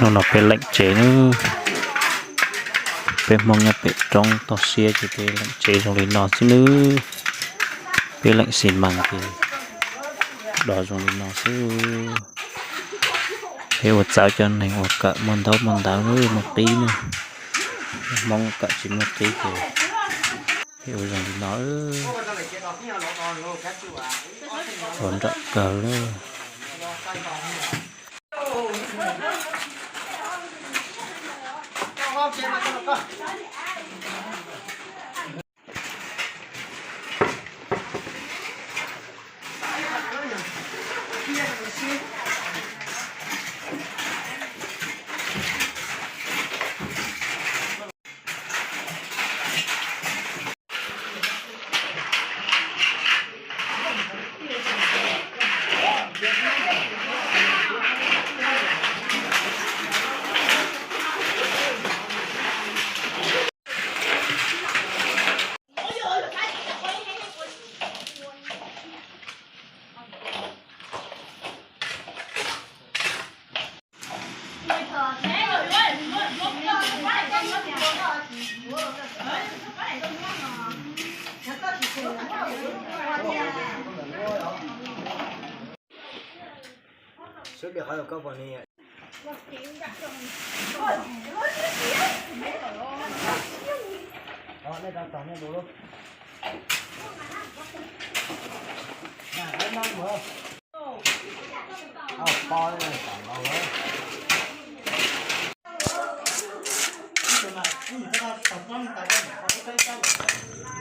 Hnub no peb leem tsev nawb. Peb Hmoob nyob pem roob toj siab ces peb leem tsev zoo li no xwb nawb. Peb leem xi mas ces dov zoo li no xwb. Peb ua txawv cov neeg uas kawm muaj ntaub muaj ntawv nawb, muaj qib nawb. Hmoob kawm tsis muaj qib ces peb ua zoo li no. Ua nrawm kawg lawm.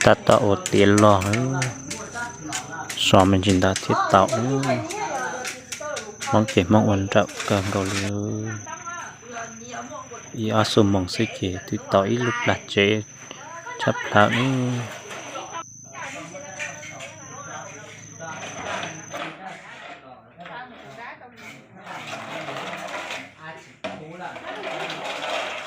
Tab tom ua tiav log, so me ntsis ntawd thiaj tau. Hmoob ces Hmoob ua nrawm kawg nkaus li. Ib ob xuab moos xwb ces twb tau ib lub plag tsev tshaj plaws nawb.